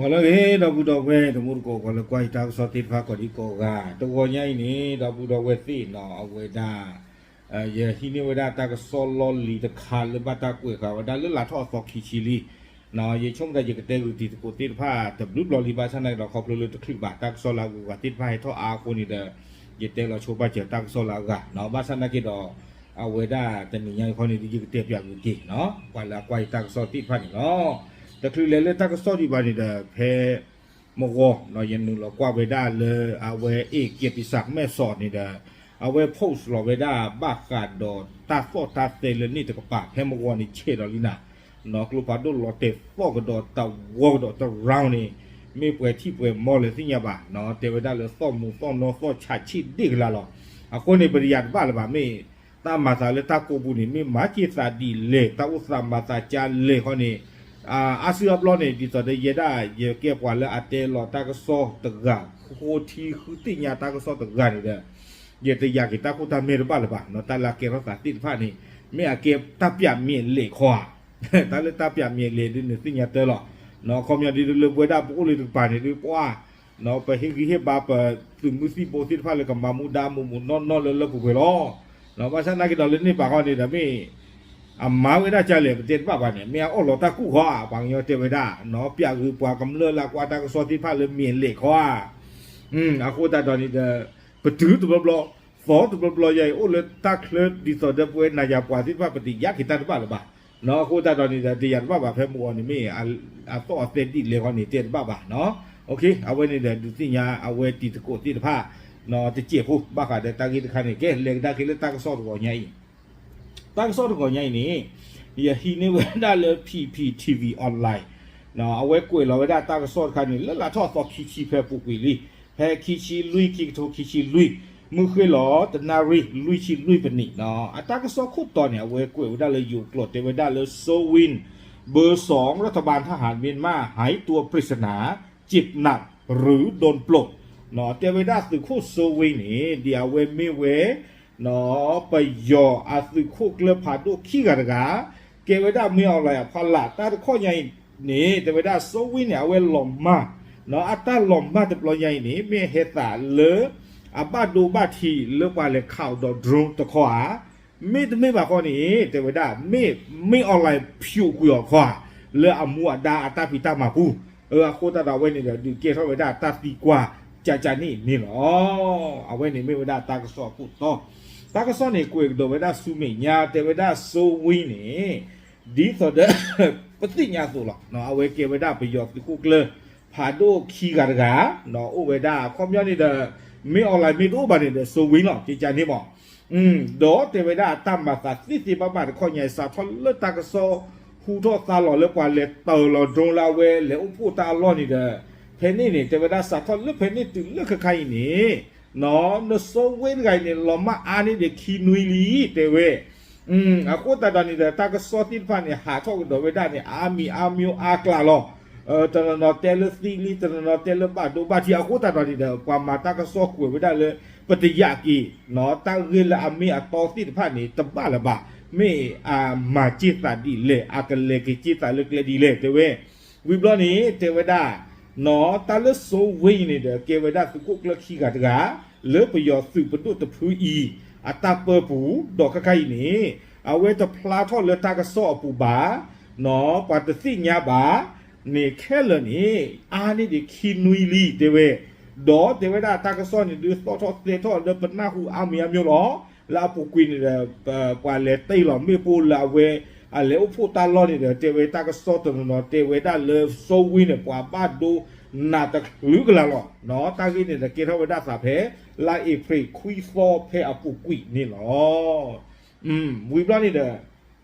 ဂီၤလၢအဂ့ၤ ဒီပုၢ်ဒီဝဲၢ် တံၤသကိး ဂီၤလၢကွၢ်ယတၢ်ကစီၣ်သ့ၣ်တဖၣ် ကိးဒံကိးဂၤ, တဂီၤညါအံၤန့ၣ် ဒီပုၢ်ဒီဝဲၢ်သ့ၣ်နီၤ အဝဲဒၣ် ယဟံးန့ၢ်ဝဲဒၣ်တၢ်ကစီၣ်လီၢ်လံၤတခါ လၢဘၣ်တၢ်ကွဲးဃာ်ဝဲဒၣ်လၢလါထီၣ်အသီခံဆံလံ. ယဆိကမိၣ်တၢ် ယကတဲဂုာ်တံၤသကိးသ့ၣ်တဖၣ် တဘျုးဘျီလံ ဘၣ်ဆၣ်သနာ်က့ဒီး ခီဖျိလၢတချုးဘၣ် တၢ်ကစီၣ်လၢအဂုၤအဂၤသ့ၣ်တဖၣ်ဟဲထီၣ်အါအဃိန့ၣ်ဒီး ယတဲလီၤဆိဘၣ်စၢၤတၢ်ကစီၣ်လၢအဂၤနီၤ. ဘၣ်ဆၣ်သနာ်က့ဒီး အဝဲဒၣ်တနံၤညါအံၤခီန့ၣ်ဒီး ယကတဲပၠးဂ့ၤက့ၤနီၤ ပှၤလၢအကွၢ်ယတၢ်ကစီၣ်သ့ၣ်တဖၣ်န့ၣ်လီၤ. တချုးလဲၤလၢတၢ်ကစီၣ်ဒံးဘၣ်န့ၣ်ဒီး ဖဲမဂီၤ ယနုာ်လီၤကွၢ်ဝဲဒၣ်လၢအဝဲ အ့ၣ် ကဲးပံၤစၢ်မဲၢ်စီးန့ၣ်ဒီး အဝဲ post လီၤဝဲဒၣ် ဘၣ်ဃးဒီးတၢ်သီၣ်တၢ်သဲလၢန့ၣ်တကပၤ ဖဲမဂီၤန့ၣ် ဆဲးဒီးလံနၤ နီၤ ကျိဖးဒိၣ်လီၤတဲာ်သီၣ်ကဒီးတဝီကဒီးတရောင်းန့ၣ် မ့ၢ်ပှဲၤထံၣ်ပှဲၤမီၢ်လဲၣ်သ့ၣ်ညါဘၣ်နီၤ တဲဝဲဒၣ်လၢသီၣ်မူၤသီၣ်နီၣ်သီၣ်ဆးဆံးဒ့ၣ်ကလါလီၤ. အဃိန့ၣ် ပတယၤတဘၣ်လၢၤဘၣ် မ့ၢ်တၢ်မၤသးလၢတၢ်ကိးပူၤန့ၣ် မ့ၢ်မၤက့ၤသးဒ်လဲၣ် တၢ်အိၣ်သးမၤသးကါလဲၣ်ခီန့ၣ် အါစုအါဘျီန့ၣ် ဒ်သိးဒီးယဲဒၣ် ယကဲပှၤလၢအတဲလီၤတၢ်ကစီၣ်တဂၤ ဃိထံဃုသ့ၣ်ညါတၢ်ကစီၣ်တဂၤန့ၣ်ဒီး ယတယာ်က့ၤတၢ်ခိၣ်တၢ်မဲာ်တဘၣ်လၢၤဘၣ်နီၤ တၢ်လၢအကဲထီၣ်သးသ့ၣ်တဖၣ်န့ၣ် မ့ၢ်အကဲတၢ်ပၠးမဲာ်လဲၣ်ခီဧါ တၢ်လၢတၢ်ပၠးမဲာ်လဲၣ်ဒ်န့ၣ်သ့ၣ်ညါတၢ်လီၤ. အခီပညီဒ်လၢပဝဲဒၣ်ပအိၣ်လၢတကပၤန့ၣ်ဒ်ပှၤ ပဟ့ၣ်ဂံၢ်ဟ့ၣ်ဘါပသုးမုၢ်သံၣ်ဘိသ့ၣ်တဖၣ်လၢကမၤမူဒါမူးမူးနီၢ်နီၢ်လၢလၢပှဲၤပှဲၤလီၤ. ဘၣ်ဆၣ်သနာ်က့ဒီးလၢန့ၣ်ပာ်ဃီန့ၣ်ဒီးမ့ၢ် အမၤဝဲဒၣ်ကါလဲၣ် ပတဲတဘၣ်ဘၣ်န့ၣ် မ့ၢ်အအီၣ်လီၤတၢ်ကူၣ်ဃီဧါ ပှၤကညီတဲဝဲဒၣ်နီၤ ပၠးဂ့ၤပှၤကမျၢၢ်လၢအကွၢ်တၢ်ကစီၣ်သ့ၣ်တဖၣ်လၢမဲာ်လဲၣ်ခီဧါ အဃိသတးဒီးန့ၣ်ဒီး ပတုၤတဘျီဘျီ သီတဘျီဘျီယၤအံၤ အိၣ်လၢတၢ်ချၢဒ်သိးဒီးပဝဲနၤယၤပှၤသ့ၣ်တဖၣ် ပတယာ်က့ၤတၢ်တဘၣ်လၢၤဘၣ်နီၤ အဃိသတးဒီးန့ၣ်ဒီး တယာ်တဘၣ်ဘၣ် ဖဲမုၢ်ဂီၤန့ၣ်မ့ၢ် အသီၣ်အသဲဒ်လဲၣ်ခီန့ၣ် တဲတဘၣ်ဘၣ်နီၤ. အဝဲန့ၣ်ဒီးဒုးသ့ၣ်ညါအဝဲတံၤသကိးသ့ၣ်တဖၣ် တစဲးဖိ ဘၣ်ဃးဒီးတၢ်ဂ့ၢ်တခါန့ၣ် ကဲ လဲၤကဒါက့ၤလၢတၢ်ကစီၣ်တဂီၤညါအံၤ တၢ်ကစီၣ်တဂီၤညါအံၤန့ၣ် ယဟံးန့ၢ်ဝဲဒၣ်လၢ P P T V online အဝဲကွဲးလီၤဝဲဒၣ်တၢ်ကစီၣ်တခါန့ၣ် လၢလါထီၣ်အသီခံဆံဖဲအပူၤကွံာ်လံ ဖဲခံဆံလွံၢ် ခံကထိခံဆံလွံၢ် မုၢ်ဃ့ၢ်လီၤ တနၣ်ရံၣ် လွံၢ်ဆံလွံၢ်ပနံးနီၤ အတၢ်ကစီၣ်ခိၣ်တီန့ၣ် အဝဲကွဲးဝဲဒၣ်လၢယိၤကျိာ် တဲဝဲဒၣ်လၢ စိုးဝင်း เบอร์สอง รัฐบาลทหารเมียนมาหายตัวปริศนา เจ็บหนักหรือโดนปลด တဲဝဲဒၣ်သုးခိၣ်စိုးဝင်းန့ၣ် ဒ်အဝဲမ့ၢ်ဝဲ ပယီၤအသုးခိၣ်ကျၢၢ်ဖးဒိၣ်ခံဂၤတဂၤ ကဲဝဲဒၣ်မင်းအောင်လှိုင်အဖီလာ် တၢ်တခီညါအံၤန့ၣ် တဲဝဲဒၣ် စိုးဝင်း န့ၣ် အဝဲလီၤမၢ် အတၢ်လီၤမၢ်တဘျီညါအံၤန့ၣ် မ့ၢ်ဟဲသးလၢ အဘၣ်ဒိဘၣ်ထံးလၢပှၤလဲၤခးအီၤဒီး drone တခီဧါ မ့တမ့ၢ်ဘၣ်ဃီန့ၣ် တဲဝဲဒၣ် မ့ၢ် မင်းအောင်လှိုင် ဖျိးကွံာ်အီၤခီဧါ လၢအမူအဒါအတၢ်ဖံးတၢ်မၤပူၤ အဃိသတးဒီးအဝဲန့ၣ်ဒီး ဒုးကဲထီၣ်ဝဲဒၣ်တၢ်သံကွၢ် ကကန့ၣ်န့ၣ်လီၤ. အဝဲန့ၣ်မ့ၢ်ဝဲဒၣ်တၢ်ကစီၣ်အခိၣ်တီ တၢ်ကစီၣ်န့ၣ် ကွဲးကဒီးဝဲဒၣ်ဆူမဲာ်ညါ တဲဝဲဒၣ် စိုးဝင်း န့ၣ် ဒ်သိးဒီး ပသ့ၣ်ညါအသိးလီၤ. အဝဲကဲဝဲဒၣ်ပယီၤသုးခိၣ်ကျၢၢ် ဖးဒိၣ်ခံဂၤတဂၤ အိၣ်ဝဲဒၣ်အခီပညီန့ၣ်ဒီး မင်းအောင်လှိုင် မ့ၢ်တအိၣ်ဘၣ်န့ၣ်ဒီး စိုးဝင်း လီၤ ကကန့ၣ်မး ဒီးတဲဝဲဒၣ်အတၢ်မၤသးသ့သ့ဘၣ်ဘၣ်တခီညါ စးထီၣ်လၢတၢ်ကစီၣ်ဟူထီၣ်သါလီၤလၢပှၤလဲၤတၢၤလီၤ drone လၢအဝဲလဲၤအိၣ်ဖှိၣ်တၢ်အလီၢ်န့ၣ်ဒီး ဖဲန့ၣ်န့ၣ် တဲဝဲဒၣ်စးထီၣ်လၢဖဲန့ၣ်တုၤလၢခဲခါအံၤန့ၣ် နစိုးဝင်း တဂၤအံၤန့ၣ် လီၤမၢ်အါန့ၢ်ဒံးခံနွံလံ တဲဝဲ အဃိသတးဒီးန့ၣ်ဒီး တၢ်ကစီၣ်သ့ၣ်တဖၣ်န့ၣ် ဟးထီၣ်ကဒီးဝဲဒၣ်န့ၣ် အါမံၤအါမျိၤအါကျါလီၤ. တနီၤနီၤတဲလၢသံလံ တနီၤနီၤတဲလၢဘၣ်ဒိဘၣ်ထံး အဃိသတးဒီးန့ၣ်ဒီး ပှၤမၤတၢ်ကစီၣ်ကွဲးဝဲဒၣ်လၢ ပတယာ်က့ၤ တၢ်ဂ့ၢ်လၢအမ့ၢ်အတီသ့ၣ်တဖၣ်န့ၣ် တဘၣ်လၢၤဘၣ်. မ့ၢ်အမၤက့ၤသးဒ်လဲၣ် အကလဲၤက့ၤက့ၤသးလၢကျဲဒ်လဲၣ် တဲဝဲ ဝံၤဘျီန့ၣ် တဲဝဲဒၣ် တၢ်လၢ စိုးဝင်း အံၤန့ၣ်ဒီး ကဲဝဲဒၣ်သုးခိၣ်ကျၢၢ်ခံဂၤတဂၤ လၢပယီၤသုးပဒိၣ်တဖုအံၤ အတၢ်ပၢပူၤ ဒီးခဲခါအံၤန့ၣ် အဝဲတဖျါထီၣ်လၢတၢ်ကစီၣ်အပူၤဘၣ် ပှၤတသ့ၣ်ညါဘၣ် န့ၣ်ခဲလၢာ်န့ၣ် အါန့ၢ်ဒံးခံနွံလံ တဲဝဲ ဒီးတဲဝဲဒၣ်တၢ်ကစီၣ်န့ၣ်ဒုးသီၣ်ထီၣ်သဲထီၣ်လၢပနၢ်ဟူအါမံၤအါမျိၤလီၤ. လၢအပူၤကွံာ်န့ၣ်ဒီး ပှၤလဲၤတ့ၢ်လီၤမ့ၣ်ပိၢ်လၢအဝဲ အလဲၤအိၣ်ဖှိၣ်တၢ်လီၢ်န့ၣ်ဒီး တဲဝဲတၢ်ကစီၣ်တနီၤနီၤ တဲဝဲဒၣ်လၢ စိုးဝင်း န့ၣ် ပှၤဘၣ်ဒိနးတချုးကလါလီၤ. တၢ်ဂ့ၢ်န့ၣ်ဒီး ကဲထီၣ်ဝဲဒၣ်သးဖဲ လါအ့ဖြ့ၣ်ခွံသီဖဲအပူၤကွံာ်န့ၣ်လီၤ. ဝံၤဘျီန့ၣ်ဒီး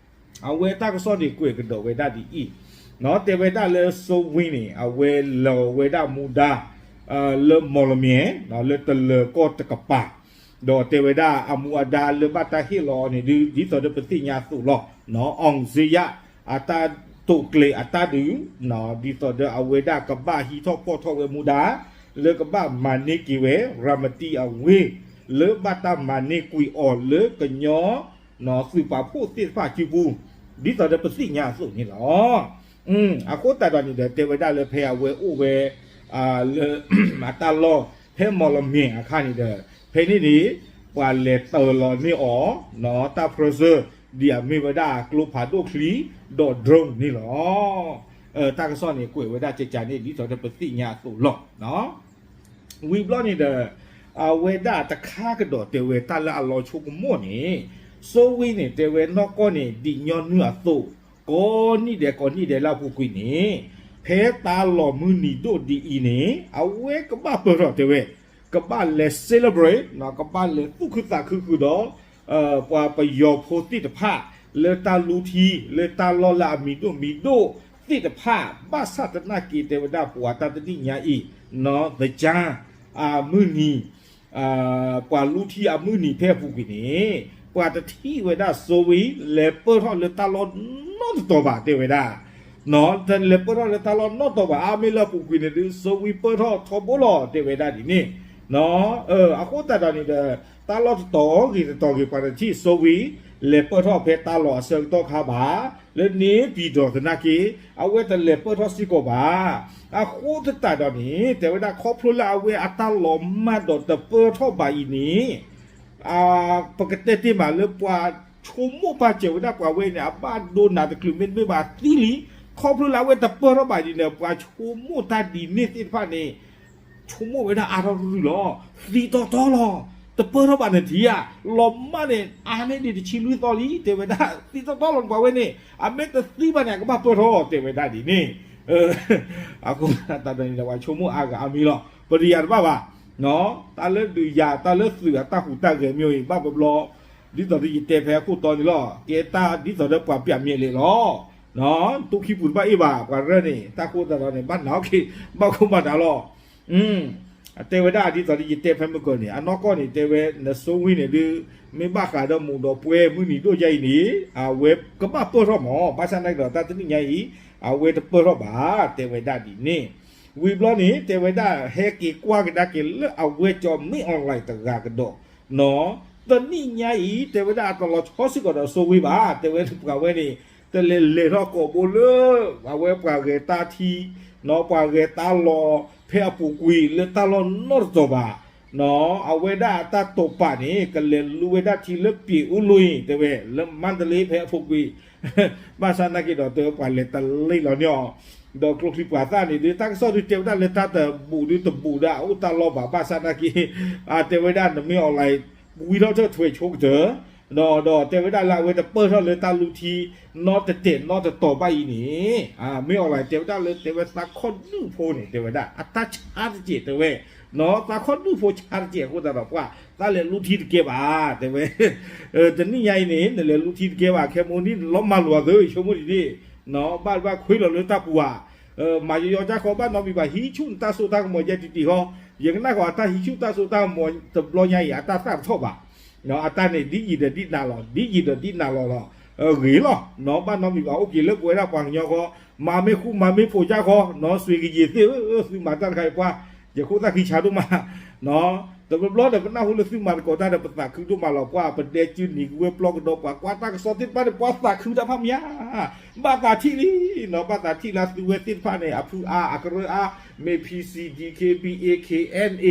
အဝဲတၢ်ကစီၣ်န့ၣ်ကွဲးကဒီးဝဲဒၣ်ဒ်အံၤ, တဲဝဲဒၣ်လၢ စိုးဝင်း န့ၣ် အဝဲလီၤဝဲဒၣ်မူဒါ လၢမီၢ်လမၠဲၣ် လၢတလၢၤကီၢ်တကပၤ, ဒီးတဲဝဲဒၣ်အမူအဒါလၢဘၣ်တၢ်ဟ့ၣ်လီၤအီၤန့ၣ်ဒုး ဒ်သိးဒီးပသ့ၣ်ညါအသိးလီၤ. အောင်ဇေယျ အတၢ်တိာ်ကျဲၤအတၢ်ဒုး ဒ်သိးဒီးအဝဲဒၣ်ကဘၣ်ဟံးထီၣ်ဖီၣ်ထီၣ်ဝဲမူဒါ လၢကဘၣ်မၤန့ၢ်က့ၤဝဲ ရၤမတံအဝ့ၢ် လၢဘၣ်တၢ်မၤန့ၢ်ကွံာ်အီၤလၢကညီ သုးပာ်ဖှိၣ်သ့ၣ်တဖၣ်အစုပူၤ ဒ်သိးဒီးပသ့ၣ်ညါအသိးန့ၣ်လီၤ. အဃိသတးဒီးန့ၣ်ဒီး တဲဝဲဒၣ်လၢဖဲအဝဲအိၣ်ဝဲ လၢ အတၢ်လီၢ်ဖဲမီၣ်လမ့ၣ်အခါန့ၣ်ဒီး ဖဲန့ၣ်န့ၣ် ပှၤလဲၤတၢၤလီၤန့ၢ်အီၤ တၢ်ဖြၢၣ်စၢၢ် ဒ်အမ့ၢ်ဝဲဒၣ်ကျိဖးဒိၣ်ချံ ဒီး drone န့ၣ်လီၤ. တၢ်ကစီၣ်န့ၣ် ကွဲးဝဲဒၣ်ကကန့ၣ် ဒ်သိးဒီးပသ့ၣ်ညါအသိးလီၤ. ဝံၤဘျီန့ၣ်ဒီး အဝဲဒၣ်တခါကဒီးတဲဝဲတၢ်လၢအလီၤဆိကမိၣ်န့ၣ် စိဝ့န့ၣ် တဲဝဲနီၢ်ကီၢ်န့ၣ် ဒံးညီနုၢ်အသိး ကိးနံၣ်ဒဲးကိးနံၣ်ဒဲးလၢအပူၤကွံာ်န့ၣ် ဖဲတၢ်လီၢ်မုၢ်နံၤဒိၣ်ဒ်အံၤန့ၣ် အဝဲကဘၣ်ပၢၢ်ထီၣ်တဲဝဲ ကဘၣ်လဲၤ celebrate ကဘၣ်လဲၤသူၣ်ခုသးခုဃုာ်ဒီး ပှၤပယီၤဖိသ့ၣ်တဖၣ် လၢတၢ်လူထံ လၢတၢ်လီၢ်လၢအမံၤဒိၣ်မံၤဒိၣ်သ့ၣ်တဖၣ် ဘၣ်ဆၣ်သနာ်က့တဲဝဲဒၣ်ပှၤတၢ်တနံၣ်ညါအံၤ နီၢ်သကၠါ အမုၢ်နံၤ ပှၤလူထံအမုၢ်နံၤဖဲအပူၤကွံာ်န့ၣ် ပှၤတထံၣ်ဝဲဒၣ်စိဝ့ လဲၤပၢၢ်ထီၣ်လၢတၢ်လီၢ်နီတတီၤဘၣ်တဲဝဲဒၣ် တလဲၤပၢၢ်ထီၣ်လၢတၢ်လီၢ်နီတတီၤဘၣ် အါမ့ၢ်လၢအပူၤကွံာ်န့ၣ်ဒုး စိဝ့ပၢၢ်ထီၣ်ထီဘိလီၤတဲဝဲဒၣ်ဒ်န့ၣ် အဃိသတးဒီးန့ၣ်ဒီး တၢ်လီၢ်တတီၤဂ့ၤတတီၤဂ့ၤ ပှၤတထံၣ်စိဝ့ လဲၤပၢၢ်ထီၣ်ဖဲတၢ်လီၢ်အဆၢကတီၢ်ခါဘၣ် လၢန့ၣ်ပံၤဒီးသနာ်က့ အဝဲတလဲၤပၢၢ်ထီၣ်စ့ၢ်ကီးဘၣ်. အဃိသတးဒီးန့ၣ် တဲဝဲဒၣ်ခီဖျိလၢအဝဲအတၢ်လီၤမၢ်ဒီးတပၢၢ်ထီၣ်ဘၣ်အံၤန့ၣ် ပကတဲတ့ၢ်မးလၢပှၤဆိကမိၣ်ဘၣ်စၢၤဝဲဒၣ်ပှၤဝဲန့ၣ် အဘၣ်ဒိနးတချုးမ့တမ့ၢ်ဘၣ်သံလံ. ခီဖျိလၢအဝဲတပၢၢ်ထီၣ်ဘၣ်ဒ်န့ၣ် ပှၤဆိကမိၣ်တၢ်ဒ်န့ၣ်သ့ၣ်တဖၣ်န့ၣ် ဆိကမိၣ်ဝဲဒၣ်အါထီၣ်ရုၢ်ရုၢ်လီၤ. သံတီတီလီၤ. တပၢၢ်ထီၣ်ဘၣ်နထံၣ်ဧါ. လီၤမၢ်န့ၣ် အါန့ၢ်ဒံးတဆံလွံၢ်သီလံ တဲဝဲဒၣ် သံတီတီလီၤပှၤဝဲန့ၣ် အမ့ၢ်တသံဘၣ်န့ၣ် အကဘၣ်ပၢၢ်ထီၣ်တဲဝဲဒၣ်ဒ်န့ၣ် အဃိသတးဒီးန့ၣ်ဒီး ပှၤဆိကမိၣ်အါဂၤအါမံၤလီၤ. ပတယၤတဘၣ်ဘၣ်. တၢ်လၢဒုးယၤ တၢ်လၢသုးအတၢ်ဟူးတၢ်ဂဲၤမ့ၢ်အံၤ ဘၣ်ဘျီဘျီ ဒ်သိးဒီးယတဲဖဲအခိၣ်တီန့ၣ်လီၤ. ကဲတၢ်ဒ်သိးဒီးပှၤပျၢ်မ့ၢ်လဲၣ်လီၤ. တူၢ်ခံပူၤတဘၣ်အ့ၣ်ဘၣ် ပှၤရၢၢ်န့ၣ် တၢ်ဃိသတးဒီးန့ၣ် ဘၣ်နၤအီၣ်က့ၤ ဘၣ်ခိၣ်ဘၣ်နၤလီၤ. တဲဝဲဒၣ်ဒ်သိးဒီးယတဲဖဲမုၢ်ကီၢ်န့ၣ် အနီၢ်ကီၢ်န့ၣ် တဲဝဲ နစိဝ့န့ၣ်ဒုး မ့ၢ်ဘၣ်ဃးဒီးမူးဒီးပွဲ မုၢ်နံၤဒိၣ်ယါအံၤန့ၣ် အဝဲကဘၣ်ပၢၢ်ထီၣ်မး ဘၣ်ဆၣ်သနာ်က့ဒီး တၢ်တနံၣ်ညါအံၤ အဝဲတပၢၢ်ထီၣ်ဘၣ် တဲဝဲဒၣ်ဒ်န့ၣ်. ဝံၤဘျီန့ၣ် တဲဝဲဒၣ် ဟဲက့ၤကွၢ်ကဒါက့ၤလၢအဝဲကၠီမ့ၢ်အီၣ်လဲၣ်တဂၤကဒီး တနံၣ်ညါအံၤ တဲဝဲဒၣ်အတလီၤဆီစ့ၢ်ကီးဒီးစိဝ့ဘၣ် တဲဝဲပှၤဝဲန့ၣ် တလဲၤလဲၤထီၣ်ကိးဘိလၢ အဝဲပှၤဂဲၤတၢ်ထံ ပှၤဂဲၤတၢ်လီၢ် ဖဲအပူၤကွံာ်လၢတၢ်လီၢ်နီတတီၤဘၣ်. အဝဲဒၣ်အတၢ်တိာ်ပာ်န့ၣ် ကလဲၤလူဝဲဒၣ်ထံလၢပျံၤအူလိအံၤ တဲဝဲ လၢမါတလ့ဖဲအပူၤကွံာ် ဘၣ်ဆၣ်သနာ်က့ဒီး တဲဝဲပှၤလဲၤတလံလီၤန့ၢ်အီၤ ဒီးကျိချံပှၤသၣ်န့ၣ် ဒ်တၢ်ကစီၣ်ဒုးတဲဝဲဒၣ်လၢတၢ်တဘူးဒုးတဘူးဒီး အအိၣ်တၢ်လီၢ်ဘၣ် ဘၣ်ဆၣ်သနာ်က့ တဲဝဲဒၣ်နမ့ၢ်အီၣ်လဲၣ် ဝံထီၣ်ထၢၣ်ထွဲဆိကတၢၢ် ဒီး ဒီးတဲဝဲဒၣ်လၢအဝဲတပၢၢ်ထီၣ်လၢတၢ်လူထံ နီတတဲာ်နီတတီၤဘၣ်အံၤန့ၣ် မ့ၢ်အီၣ်လဲၣ် တဲဝဲဒၣ်လၢတဲဝဲသးခီဒူၣ်ဖိန့ၣ် တဲဝဲဒၣ် အတၢ်ဆါတစဲးတဲဝဲ သးခီဒူၣ်ဖိဆါတစဲးအဃိသတးဒီး ပှၤသးလဲၤလူထံတကဲဘၣ် တဲဝဲ တနံၣ်ညါအံၤန့ၣ် နလဲၤလူထံတကဲဘၣ် ခဲမိၢ်နံၣ်နလီၤမၢ်လိာ်အသး ဆိကမိၣ်ဒ်န့ၣ် ဘၣ်ဘၣ်ခွဲးလီၤလၢတၢ်ပူၤဧါ မၤယီယီကၢ်ခီ ဘၣ်နီတမံၤဘၣ် ဟံးဆူၣ်နတၢ်စိတၢ်ကမီၤယဲတံၢ်တံၢ်ဃီ ယကနၣ်ဃီအတၢ်ဟံးဆူၣ်တၢ်စိတၢ်ကမီၤတဘျီညါအံၤ အတၢ်သၣ်တထီၣ်ဘၣ် အတၢ်န့ၣ် ဒ်ယံာ်ဒီးဒ်နၤလီၤ ဒ်ယံာ်ဒီးဒ်နၤလီၤလီၤ ဂ့ၤလီၤ ဘၣ်နီတမံၤဘၣ် အိၣ်က့ၤလၢပဝဲဒၣ်ပှၤကညီဃီ မၤမ့ၢ်ဃူမၤမ့ၢ်ဖိးကၢ်ခီ နီၢ်စွ့ကယံာ်သ့ၣ်ဧၢ သုမၤတၢ်တခါအံၤပှၤ ယခိၣ်သၣ်ခံဆါဒိၣ်မး တဘျီဘျီဒီးပနၢ်ဟူလၢသုမၤသကိးတၢ်ဒီးပသးခုဒိၣ်မးလီၤ ပှၤ ပဒဲကၠုနံၤကဝဲၤပျီကဒီး ပှၤကွၢ်တၢ်ကစီၣ်သ့ၣ်တဖၣ်န့ၣ် ပှၤသးခုတၢ်ဖးမး ဘၣ်သးထံၣ်လံ ဘၣ်သးထံၣ်လၢသုဝဲသ့ၣ်တဖၣ်န့ၣ် အဖုအါအကရၢအါ မ့ၢ် P C D K B A K N A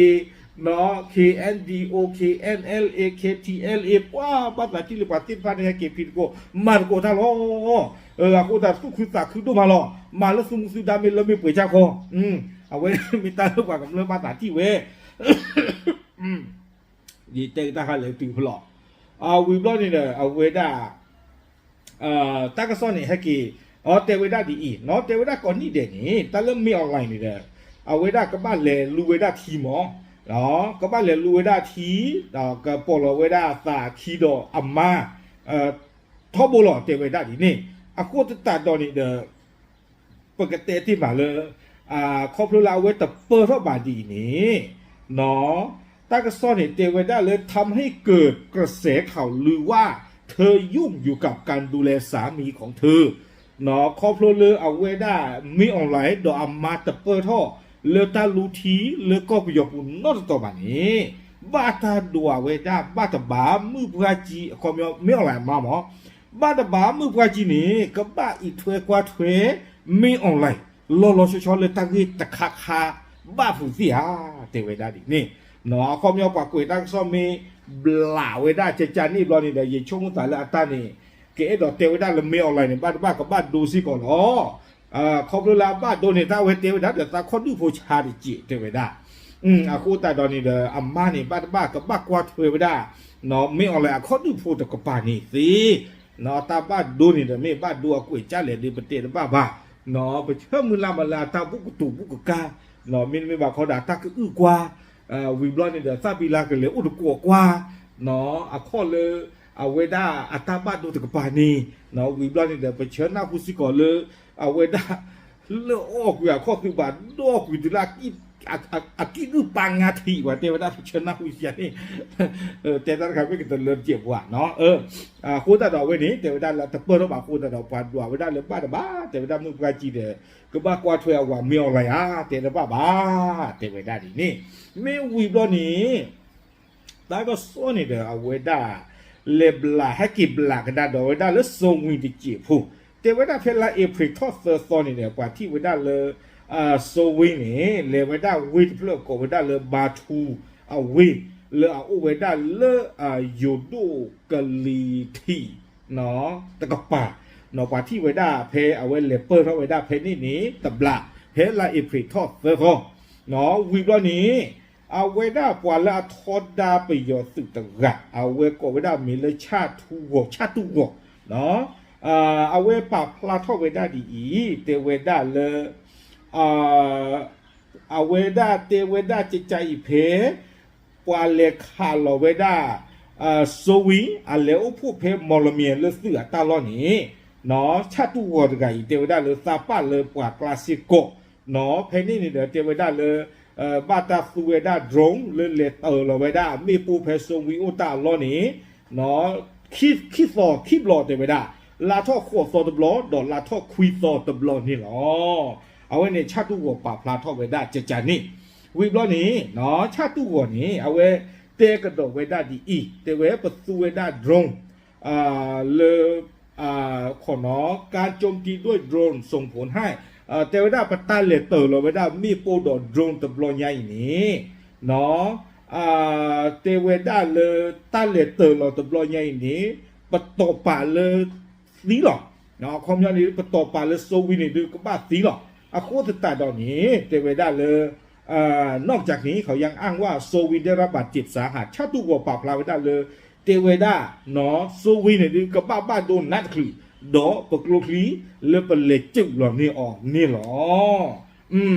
K N D O K N L A K T L A ပှၤဘၣ်သးထံၣ်လံ ပှၤသ့ၣ်တဖၣ်န့ၣ် ဟဲက့ၤဖံးသကိး မၤသကိးတၢ်လီၤ အဃိသတးသူၣ်ခုသးခုဒိၣ်မးလီၤ မၤလၢသုမူသုဒါမ့ၢ်လၢမ့ၢ်ပှဲၤကၢ်ခီ အဝဲမ့ၢ်တၢ်လၢပှၤကမျၢၢ်ဘၣ်သးထံၣ်ဝဲ ယတဲကတၢ်ဟါလၢတုၤဖဲလီၤ ဝံၤဘျီန့ၣ်ဒီး အဝဲဒၣ် တၢ်ကစီၣ်န့ၣ်ဟဲက့ၤ အတဲဝဲဒၣ်ဒ်အံၤ နီၢ်တဲဝဲဒၣ်ကိးနံၣ်ဒဲးန့ၣ် တၢ်လၢမ့ၢ်အီၣ်လဲၣ်န့ၣ်ဒီး အဝဲဒၣ်ကဘၣ်လဲၤလူဝဲဒၣ်ထံမး ကဘၣ်လဲၤလူဝဲဒၣ်ထံ ဒီးကပီၢ်လီၤဝဲဒၣ်သးခံဒီးအမါ ထီဘိလီၤ တဲဝဲဒၣ်ဒ်န့ၣ် အဃိသတးဒီးန့ၣ်ဒီး ပကတဲတ့ၢ်မးလၢ ခီဖျိလၢအဝဲတပၢၢ်ထီၣ်ဘၣ်ဒ်အံၤန့ၣ် တၢ်ကစီၣ်န့ၣ်တဲဝဲဒၣ်လၢ ทำให้เกิดกระแสข่าวลือว่าเธอยุ่งอยู่กับการดูแลสามีของเธอ ခီဖျိလၢအဝဲဒၣ်မ့ၢ်အီၣ်လဲၣ် ဒီးအမါတပၢၢ်ထီၣ် လၢတၢ်လူထံလၢကီၢ်ပယီၤပူၤနီတတီၤဘၣ်န့ၣ် ဘၣ်တၢ်ဒွးဝဲဒၣ်ဘၣ်တဘၣ် မုၢ်ပှၢ်ကံ အခီပညီ မ့ၢ်အီၣ်လဲၣ်အမါမး ဘၣ်တဘၣ်မုၢ်ပှၢ်ကံန့ၣ် ကဘၣ်အံးထွဲကွၢ်ထွဲ မင်းအောင်လှိုင် လီၤလီၤဆီဆီလၢတၢ်ဂ့ၢ်တခါခါ ဘၣ်ဖုးသ့ၣ်ဧါ တဲဝဲဒၣ်ဒ်န့ၣ်. အခီပညီပှၤကွဲးတၢ်ကစီၣ်မ့ၢ်ဘျးဝဲဒၣ်ကကန့ၣ်ဘျီန့ၣ်ဒီး ယဆိကမိၣ်သးလၢအတၢ်န့ၣ် ကအဲၣ်ဒိးတဲဝဲဒၣ်လၢ မင်းအောင်လှိုင် န့ၣ် ဘၣ်တဘၣ်ကဘၣ်ဒိစ့ၢ်ကီးလီၤ. ခီဖျိလၢအဘၣ်ဒိန့ၣ် တၢ်ဝဲတဲဝဲဒၣ်ဒီးသးခီၣ်ဒူၣ်ဖိဆါတစဲးတဲဝဲဒၣ်. အဃိသတးဒီးန့ၣ်ဒီး အမါန့ၣ် ဘၣ်တဘၣ်ကဘၣ်ကွၢ်ထွဲဝဲဒၣ် မင်းအောင်လှိုင် အခီၣ်ဒူၣ်ဖိတကပၤန့ၣ်သ့. တၢ်ဘၣ်ဒိန့ၣ်ဒီး မ့ၢ်ဘၣ်ဒိအကွဲးကၢ်လဲၣ်ဒီး ပတဲတဘၣ်ဘၣ်. ပဆၢမုၢ်လၢ်မးလၢအတၢ်ဘူၣ်ကတိၤဘူၣ်ကကါ မ့တမ့ၢ်ဘၣ်ခီဒီး တၢ်ကအုၣ်ကွၢ် ဝံၤဘျီန့ၣ်ဒီး သၣ်ဘံလါကလဲၤအိၣ်တကိးကွၢ် အခီၣ်လၢ အဝဲဒၣ်အတၢ်ဘၣ်ဒိတကပၤန့ၣ် ဝံၤဘျီန့ၣ်ဒီး ပဆၢနၢ်ဟူစ့ၢ်ကီးလၢ အဝဲဒၣ် လၢအီၣ်ကွံာ်အခီၣ်သုးဘၣ်ဒီကွံာ်တုၤလၢ အကံၣ်ဒုၣ်ပာ်ငါထံး ပှၤတဲဝဲဒၣ် ပဆၢနၢ်ဟူစ့ၢ်ကီးန့ၣ် တဲတၢ်တခါမ့ၢ်ကတၢၢ်လၢတစဲးပှၤ အဃိသတးဒီးအဝဲန့ၣ် တဲဝဲဒၣ်လၢတပၢၢ်ထီၣ်ဘၣ်အဃိသတးဒီး ပှၤဒွးဝဲဒၣ်လၢဘၣ်တဘၣ် တဲဝဲဒၣ်မုၢ်ပှၢ်ကံဒီး ကဘၣ်ကွၢ်ထွဲအဝၤ မင်းအောင်လှိုင် ဧါ တဲတဘၣ်ဘၣ် တဲဝဲဒၣ်ဒ်န့ၣ်. မ့ၢ်ဝံၤဘျီန့ၣ် တၢ်ကစီၣ်န့ၣ်ဒီး အဝဲဒၣ် လဲၤဘျးဟဲက့ၤဘျးကဒါဒီးဝဲဒၣ်လၢ စိဝ့တစဲးဖိ တဲဝဲဒၣ်ဖဲလါအ့ဖြ့ၣ်ထီၣ်သၢသီန့ၣ်ဒီး ပှၤထံၣ်ဝဲဒၣ်လၢ စိဝ့န့ၣ် လဲၤဝဲဒၣ်ဝ့ၢ်တဖျၢၣ်ကိးဝဲဒၣ်လၢ ဘါထူ အဝ့ၢ် လၢအအိၣ်ဝဲဒၣ်လၢ ယိၤဒိၣ်ကလံၤထံး တကပၤ ပှၤထံၣ်ဝဲဒၣ်ဖဲအဝဲလဲၤပၢၢ်ထီၣ်ဝဲဒၣ်ဖဲန့ၣ်န့ၣ် တဘျး ဖဲလါအ့ဖြ့ၣ်ထီၣ်သၢသီ ဝံၤဘျီန့ၣ် အဝဲဒၣ်ပှၤလၢအထီဒါပယီၤသုးတဂၤ အဝဲကိးဝဲဒၣ်မ့ၢ်လၢ ဆၣ်ထူဂီၤ ဆၣ်တူၢ်ဂီၤ အဝဲပာ်ဖျါထီၣ်ဝဲဒၣ်ဒ်အံၤ တဲဝဲဒၣ်လၢ အဝဲဒၣ်တဲဝဲဒၣ်ကကအံၤဖဲ ပှၤလဲၤခးလီၤဝဲဒၣ် စိဝ့ အလဲၤအိၣ်ဖှိၣ်ဖဲမီၢ်လမၠဲၤလၢသုးအတၢ်လီၢ်န့ၣ် ဆၣ်တူၢ်ဂီၤတဂၤအံၤ တဲဝဲဒၣ်လၢသးပာ်လၢပှၤကျါစ့ၢ်ကီး ဖဲန့ၣ်န့ၣ်ဒီးတဲဝဲဒၣ်လၢ ဘၣ်တၢ်သူဝဲဒၣ် drone လၢလဲၤတၢၤလီၤဝဲဒၣ်မ့ၣ်ပိၢ်ဖဲစိဝ့အိၣ်တၢ်အလီၢ်န့ၣ် ခံသီခံဘျီတဲဝဲဒၣ် လါထီၣ်ဃိးသီတဘျီ ဒီးလါထီၣ်ခွံသီတဘျီန့ၣ်လီၤ. အဝဲန့ၣ်ဆၣ်တူၢ်ဂီၤပာ်ဖျါထီၣ်ဝဲဒၣ်ကကန့ၣ် ဝံၤဘျီန့ၣ် ဆၣ်တူၢ်ဂီၤန့ၣ် အဝဲတဲကဒီးဝဲဒၣ်ဒ်အံၤ တဲဝဲပသူဝဲဒၣ် drone လၢ ခီနီၤ การโจมตีด้วยโดรนส่งผลให้ တဲဝဲဒၣ်ပတၢ်လဲၤတၢၤလီၤဝဲဒၣ်မ့ၣ်ပိၢ်ဒီး drone တဘျီညါအံၤန့ၣ် တဲဝဲဒၣ်လၢတၢ်လဲၤတၢၤလီၤတဘျီညါအံၤန့ၣ် ပတီၢ်ပာ်လၢသံလီၤ. အခီပညီန့ၣ် ပတီၢ်ပာ်လၢစိဝ့န့ၣ်ဒုးကဘၣ်သံလီၤ. အဃိသတးဒီးန့ၣ် တဲဝဲဒၣ်လၢ นอกจากนี้เขายังอ้างว่าโซวีได้รับบาดเจ็บสาหัส ဆၣ်တူၢ်ဂီၤပာ်ဖျါဝဲဒၣ်လၢ တဲဝဲဒၣ် စိဝ့န့ၣ်ဒုး ကဘၣ်ဘၣ်ဒိနးတချုး ဒီးပကျိချံလၢပလဲၤစုးလီၤန့ၢ်အီၤန့ၣ်လီၤ.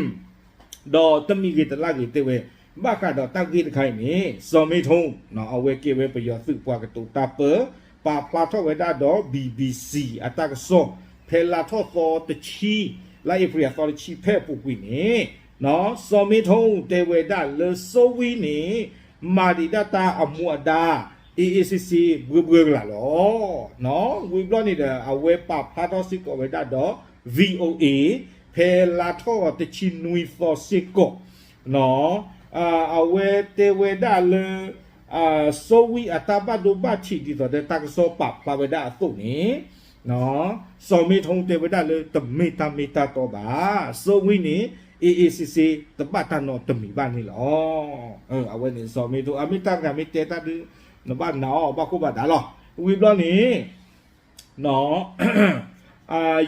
ဒီးတမံၤဂ့ၤတလၢ်ဂ့ၤတဲဝဲ ဘၣ်ဃးဒီးတၢ်ဂ့ၢ်တခါအံၤန့ၣ် စီၤမ့ထိ အဝဲကဲဝဲပယီၤသုးပှၤကတိၤတၢ်ပၢ ပာ်ဖျါထီၣ်ဝဲဒၣ်ဒီး BBC အတၢ်ကစီၣ် ဖဲလါထီၣ်သီတဆံ လါအ့ဖြ့ၣ်အသီတဆံဖဲအပူၤကွံာ်န့ၣ် စီၤမ့ထိတဲဝဲဒၣ်လၢစိဝ့န့ၣ် မၤဒံးဒၣ်တၢ်အမူအဒါ အ့ၣ်အ့ၣ်စ့စ့ဘှၢဘှၢကလာ်လီၤ. ဝံၤဘျီန့ၣ်ဒီး အဝဲပာ်ဖျါထီၣ်စ့ၢ်ကီးဝဲဒၣ်ဒီး VOA ဖဲလါထီၣ်တဆံနွံသီစ့ၢ်ကီး အဝဲတဲဝဲဒၣ်လၢ စိဝ့အတၢ်ဘၣ်ဒိဘၣ်ထံးဒ်သိးဒီးတၢ်ကစီၣ်ပာ်ဖျါဝဲဒၣ်အသိးန့ၣ် စီၤမ့ထိတဲဝဲဒၣ်လၢတမ့ၢ်တၢ်မ့ၢ်တၢ်တီဘၣ်. စိဝ့န့ၣ် အ့ၣ်အ့ၣ်စ့စ့ တဘၣ်တၢ်နီတမံၤဘၣ်န့ၣ်လီၤ. အဝဲန့ၣ်စီၤမ့ထိ အမ့ၢ်တၢ်တဂၤမ့ၢ်တဲတၢ်ဒုး နဘၣ်နာ်အီၤဘၣ်ခိၣ်ဘၣ်ဒါလီၤ. ဝံၤဘျီန့ၣ်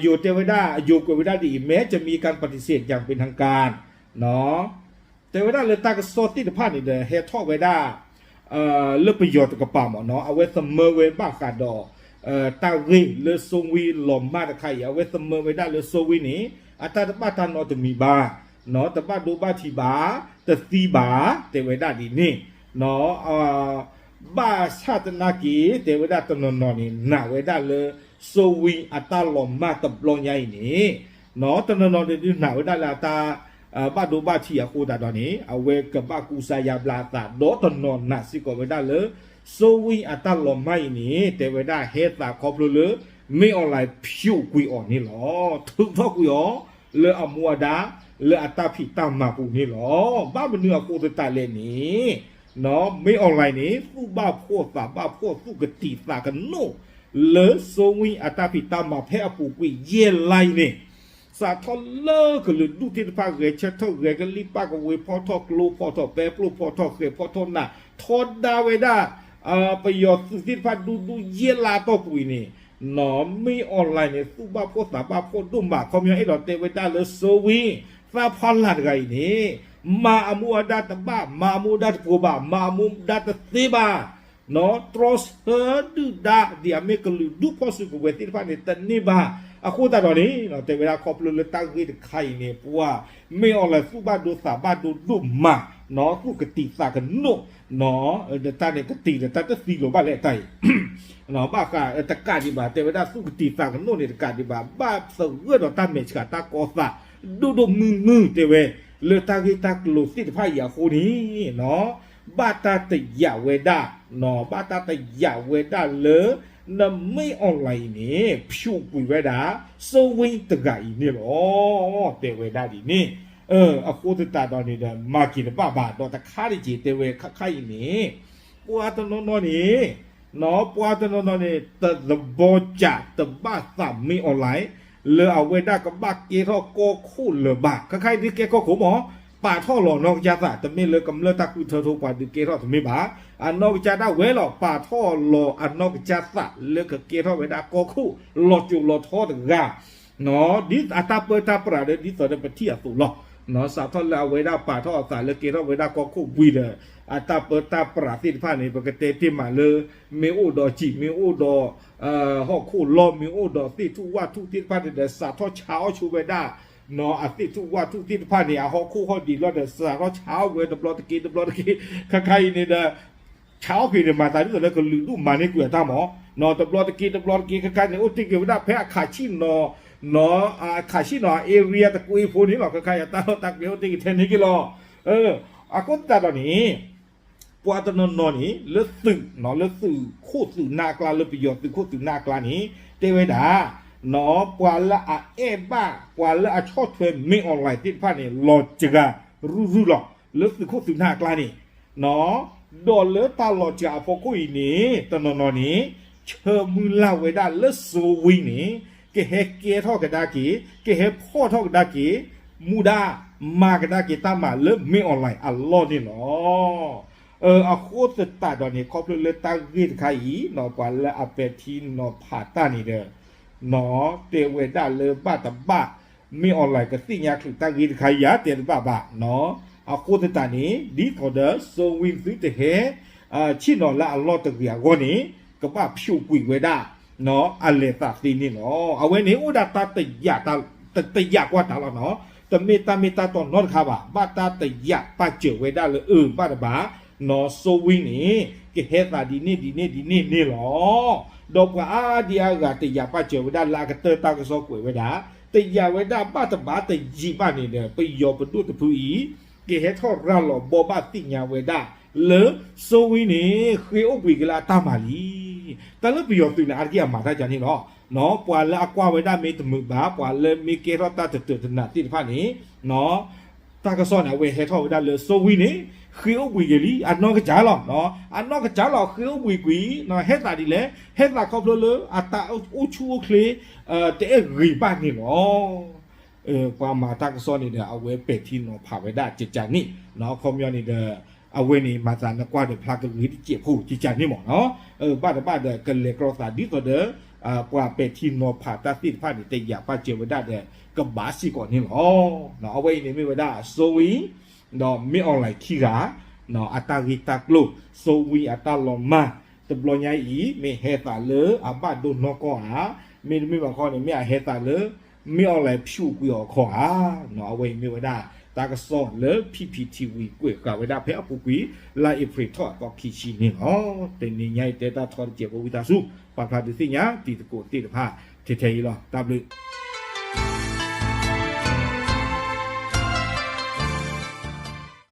ယိၤတဲဝဲဒၣ် ယိၤကွဲးဝဲဒၣ်ဒ်အံၤ แม้จะมีการปฏิเสธอย่างเป็นทางการ တဲဝဲဒၣ်လၢတၢ်ကစီၣ်သ့ၣ်တဖၣ်န့ၣ်ဒီး ဟဲထီၣ်ဝဲဒၣ် လၢပယီၤတကပၤမ့ၢ်နီၤ အဝဲသမၢဝဲဘၣ်ဃးဒီး တၢ်ဂ့ၢ်လၢစိဝ့လီၤမၢ်တခါအံၤ အဝဲသမၢဝဲဒၣ်လၢစိဝ့န့ၣ် အတၢ်တဘၣ်တၢ်နီတမံၤဘၣ် တဘၣ်ဒိဘၣ်ထံးဘၣ် တသံဘၣ် တဲဝဲဒၣ်ဒ်န့ၣ် ဘၣ်ဆၣ်သနာ်က့ တဲဝဲဒၣ်တနီၤနီၤန့ၣ် နာ်ဝဲဒၣ်လၢ စိဝ့အတၢ်လီၤမၢ်တဘျီညါအံၤန့ၣ် တနီၤနီၤန့ၣ်ဒုးနာ်ဝဲဒၣ်လၢအတၢ် ဘၣ်ဒိဘၣ်ထံးအဃိသတးဒီးန့ၣ် အဝဲကဘၣ်ကူစါယါဘျါအသး ဒီးတနီၤနာ်စ့ၢ်ကီးဝဲဒၣ်လၢ စိဝ့အတၢ်လီၤမၢ်အံၤန့ၣ် တဲဝဲဒၣ်ဟဲသးခီဖျိလၢ မင်းအောင်လှိုင် ဖျိးကွံာ်အီၤန့ၣ်လီၤ. ထုးထီၣ်ကွံာ်အီၤ လၢအမူအဒါ လၢအတၢ်ဖံးတၢ်မၤပူၤန့ၣ်လီၤ. ဘၣ်မနုၤအဃိသတးလဲၣ်န့ၣ် မင်းအောင်လှိုင် န့ၣ် သူၣ်ဘၣ်ဖှီၣ်သးဘၣ်ဖှီၣ် သူၣ်ကတံာ်သးကနိး လၢစိဝ့အတၢ်ဖံးတၢ်မၤဖဲအပူၤကွံာ်ယဲၢ်လါအံၤန့ၣ် စးထီၣ်လၢကလုာ်ဒူၣ်သ့ၣ်တဖၣ်ဂဲၤဆၢထၢၣ်ဂဲၤကလံၣ်ပၣ်ကဝ့ၤဖီၣ်ထီၣ်ကျိဖီၣ်ထီၣ် ပဲပျိၣ်ဖီၣ်ထီၣ်ဃဲၤဖီၣ်ထီၣ်နး ထီဒါဝဲဒၣ် ပယီၤသုးသ့ၣ်တဖၣ်ဒူဒူယဲၢ်လါအတီၢ်ပူၤအံၤန့ၣ် နီၢ်မ့ၢ် online န့ၣ် သူၣ်ဘၣ်ဖှီၣ်သးဘၣ်ဖှီၣ်ဒိၣ်မး ခီပညီအဲၣ်ဒိးတဲဝဲဒၣ်လၢစိဝ့ သးဖီလာ်တဂၤအံၤန့ၣ် မၤအမူအဒါတဘၣ် မၤအမူအဒါတပှိၤဘၣ် မၤအမူအဒါတသ့ဘၣ် နီၢ် တြီဆၢဒုၣ်ဒါဒ်အမ့ၢ်ကလုာ်ဒူၣ်ဖီၣ်စုကဝဲၤသ့ၣ်တဖၣ်န့ၣ် တန့ၢ်ဘၣ် အဃိသတးဒီးန့ၣ် တဲဝဲဒၣ်ခီဖျိလၢတၢ်ဂ့ၢ်တခါအံၤန့ၣ် ပှၤမ့ၢ် online သူၣ်ဘၣ်ဒိသးဘၣ်ဒိဒိၣ်မး နီၢ် သူၣ်ကတံာ်သးကနိၣ် နီၢ် တၢ်န့ၣ်ကတံာ်ဒီးတၢ်တသံလီၤဘၣ်လဲၣ်တၢ်အံၤ ဘၣ်ဃးတကးဒံးဘၣ် တဲဝဲဒၣ်သူၣ်ကတံာ်သးကနိၣ်န့ၣ် တကးဒံးဘၣ် ဘၣ်သဂၢၢ်ဒီးတၢ်မဲာ်ဆှးတၢ်ကီသး ဒိၣ်ဒိၣ်မုၢ်မုၢ် တဲဝဲ လၢတၢ်ဂ့ၢ်တၢ်ကျိၤသ့ၣ်တဖၣ်အံၤအဃိန့ၣ် နီၢ် ဘၣ်တၢ်တယာ်ဝဲဒၣ် နီၢ် ဘၣ်တၢ်တယာ်ဝဲဒၣ်လၢ နီၢ်မ့ၢ် online အံၤန့ၣ် ဖျိးကွံာ်ဝဲဒၣ် စိဝ့တဂၤအံၤန့ၣ်လီၤ တဲဝဲဒၣ်ဒ်န့ၣ် အဃိသတးဒီးန့ၣ်ဒီး မၤက့ၤတဘၣ်ဘၣ် ဒီးတခါတက့ၢ်တဲဝဲခါခါအံၤန့ၣ် ပှၤတနီၤနီၤန့ၣ် နီၢ် ပှၤတနီၤနီၤန့ၣ် တသဘောကျ တဘၣ်သးမ့ၢ် online လၢအဝဲဒၣ်ကဘၣ်ကဲထီၣ်ကီၢ်ခိၣ်လၢၤဘၣ် ခါခါအံၤဒုးကဲကီၢ်ခိၣ်မး ပာ်ထီၣ်လီၤအနီၢ်ကစၢ်သး တမ့ၢ်လၢကမျၢၢ်တၢ်ဃုထၢထီပှၤဒုးကဲထီၣ်တမ့ၢ်ဘၣ် အနီၢ်ကစၢ်ဒၣ်ဝဲလီၤ ပာ်ထီၣ်လီၤအနီၢ်ကစၢ်သးလၢကကဲထီၣ်ဝဲဒၣ်ကီၢ်ခိၣ် လီၤစိၤလီၤထီတဂၤ နီၢ် ဒ်အတၢ်ပၢတၢ်ပြးဒီး ဒ်သိးဒီးပထံၣ်အသိးလီၤ နီၢ် စးထီၣ်လၢအဝဲဒၣ်ပာ်ထီၣ်အသးလၢကဲထီၣ်ဝဲဒၣ်ကီၢ်ခိၣ်ဝံၤဒီး အတၢ်ပၢတၢ်ပြးသ့ၣ်တဖၣ်န့ၣ် ပကတဲတ့ၢ်မးလၢ မ့ၢ်အိၣ်ဒီးစံာ် မ့ၢ်အိၣ်ဒီး ဟီၣ်ခိၣ်လီၢ် မ့ၢ်အိၣ်ဒီးသ့ၣ်ထူၣ်ဝၣ်ထူၣ်သ့ၣ်တဖၣ်န့ၣ်ဒီး စးထီၣ်ဆါအီၣ်ဆိဝဲဒၣ် နီၢ် အသ့ၣ်ထူၣ်ဝၣ်ထူၣ်သ့ၣ်တဖၣ်န့ၣ် အဟီၣ်ခိၣ်ဟီၣ်ဒံးလီၤဒီး စးထီၣ်ဆါအီၣ်ဝဲတဘျီတက့ၢ်တဘျီတက့ၢ် ခါခါအံၤန့ၣ်ဒီး ဆါအီၣ်က့ၤန့ၣ် မၤသးဒ်သိးလၢကလုာ်ဒူၣ်မၤန့ၢ်ကွံာ်အတၢ်မး နီၢ် တဘျီတက့ၢ်တဘျီတက့ၢ် ခါခါန့ၣ် အိၣ်တ့ၢ်က့ၤဝဲဒၣ်ဖဲအခးဆံၣ်နီၤ နီၢ် အခးဆံၣ်နီၤ area တကွ့ဖိန့ၣ်လီၤ ခါခါအံၤအတၢ်လီၢ်တၢ်ကျဲအိၣ်တ့ၢ်က့ၤထဲန့ၣ်က့ၤလီၤ အဃိသတးဒီးန့ၣ် ပှၤတနီၤနီၤန့ၣ် လၢသုး နီၢ် လၢသုးခိၣ်သုးနၢ်အကျါ လၢပယီၤသုးခိၣ်သုးနၢ်အကျါန့ၣ် တဲဝဲဒၣ် နီၢ် ပှၤလၢအအဲၣ်ဘၣ် ပှၤလၢအဆီၣ်ထွဲမ့ၢ် online သ့ၣ်တဖၣ်န့ၣ် လီၤစှၤရုၢ်ရုၢ်လီၤ လၢသုးခိၣ်သုးနၢ်အကျါန့ၣ် နီၢ် ဒီးလၢတၢ်လီၤစှၤအဖီခိၣ်အံၤန့ၣ် တနီၤနီၤန့ၣ် ဆၢမုၢ်လၢ်ဝဲဒၣ်လၢစိဝ့န့ၣ် ကဟဲကဲထီၣ်ကဒါက့ၤ ကဟဲဖီၣ်ထီၣ်ကဒါက့ၤ မူဒါ မၤကဒါက့ၤတၢ်မၤလၢမ့ၢ် online အလီၢ်န့ၣ်လီၤ. အဃိသတးဒီးန့ၣ် ခီဖျိလၢတၢ်ဂ့ၢ်တခါအံၤ နီၢ် ပှၤလၢအပဲာ်ထံနီၤဖးတၢ်န့ၣ်ဒီး နီၢ် တဲဝဲဒၣ်လၢဘၣ်တဘၣ် မ့ၢ် online ကသ့ၣ်ညါချုးတၢ်ဂ့ၢ်တခါအံၤဧါ တဲတဘၣ်ဘၣ် နီၢ် အဃိသတးန့ၣ် ဒ်သိးဒီး စိဝ့သုတဟဲ ဆ့ၣ်နီၤလၢအလီၢ်တဂ့ၤအဂီၢ်န့ၣ် ကဘၣ်ဖျိးကွံာ်ဝဲဒၣ် နီၢ် အလဲၤသးသ့န့ၣ်လီၤ. အဝဲန့ၣ်အိၣ်ဒၣ်တၢ်တယာ် တယာ်ကွၢ်တၢ်လီၤ နီၢ် တမ့ၢ်တၢ်မ့ၢ်တၢ်တီနီတခါဘၣ် ဘၣ်တၢ်တယာ်ပာ်စၢၤဝဲဒၣ်လၢ အၢ ဘၣ်တဘၣ် နီၢ် စိဝ့န့ၣ် ကဟဲသးဒ်န့ၣ်ဒ်န့ၣ်ဒ်န့ၣ်န့ၣ်လီၤ. ဒီးပှၤအါဒံအါဂၤတယာ်ပာ်စၢၤဝဲဒၣ်လၢအကတၢၢ်တၢ်ကစီၣ်ကွဲးဝဲဒၣ် တယာ်ဝဲဒၣ်ဘၣ်တဘၣ်တယံာ်ဘၣ်န့ၣ်ဒီး ပယီၤပဒိၣ်တဖုအံၤ ကဟဲထီၣ်ရၤလီၤဘီဘၣ်သ့ၣ်ညါဝဲဒၣ် လၢစိဝ့န့ၣ် ဃ့အိၣ်ဘှံးက့ၤလၢအတၢ်မၤလံ. တၢ်လၢပယီၤသုးန့ၣ် အါတက့ၢ်အမၤတၢ်ကန့ၣ်လီၤ. နီၢ် ပှၤလၢအကွၢ်ဝဲဒၣ်မ့ၢ်တမုာ်ဘၣ် ပှၤလၢမ့ၢ်ကဲထီၣ်တၢ်တတၢာ်တနးသ့ၣ်တဖၣ်န့ၣ် နီၢ် တၢ်ကစီၣ်န့ၣ် အဝဲဟဲထီၣ်ဝဲဒၣ်လၢစိဝ့န့ၣ် ဃ့အိၣ်ဘှံးက့ၤလံ အနီၢ်ကစၢ်လီၤ. နီၢ် အနီၢ်ကစၢ်လီၤ ဃ့အိၣ်ဘှံးကွံာ် နီၢ် ဟဲသးဒ်လဲၣ် ဟဲသးခီဖျိလၢအတၢ်အိၣ်ဆူၣ်အိၣ်ချ့ တအဲၣ်ဂ့ၤဘၣ်န့ၣ်လီၤ. ပှၤမၤတၢ်ကစီၣ်န့ၣ်ဒီး အဝဲပဲာ်ထံနီၤဖးဝဲဒၣ်ကကန့ၣ် နီၢ် ခီပညီန့ၣ်ဒီး အဝဲန့ၣ်မၤသးနကွၢ်ဒီးဖျါကဂ့ၤတစဲးဖိကကန့ၣ်မး နီၢ် ဘၣ်တဘၣ်ဒီး ကလဲၤကြီသးဒ်သိးဒီး ပှၤပဲာ်ထံနီၤဖးတၢ်သ့ၣ်တဖၣ်န့ၣ် တယာ်ပာ်စၢၤဝဲဒၣ်ဒီး ကဘၣ်စ့ၢ်ကီးန့ၣ်လီၤ. နီၢ် အဝဲအံၤန့ၣ်မ့ၢ်ဝဲဒၣ်စိဝ့ ဒီးမ့ၢ် online ခံဂၤ နီၢ် အတၢ်ဂ့ၢ်တၢ်ကျိၤ စိဝ့အတၢ်လီၤမၢ် တဘျီညါအံၤ မ့ၢ်ဟဲသးလၢအဘၣ်ဒိနီၢ်ကီၢ်ဧါ, မ့တမ့ၢ်ဘၣ်ခီန့ၣ် မ့ၢ်အဟဲသးလၢ မ့ၢ် online ဖျိးကွံာ်အီၤအခီဧါ. နီၢ် အဝဲအံၤမ့ၢ်ဝဲဒၣ် တၢ်ကစီၣ်လၢ PPTV ကွဲးဃာ်ဝဲဒၣ်ဖဲအပူၤကွံာ် လါအ့ဖြ့ၣ်ထီၣ်အသီခံဆံန့ၣ်လီၤ. တနံၤညါအံၤတဲတၢ်ထီတစဲးဖိဝံသးစူၤ ပာ်ဖျါဒုးသ့ၣ်ညါတံၤသကိးသ့ၣ်တဖၣ် ထဲထဲအံၤလီၤ. တၢ်ဘျုး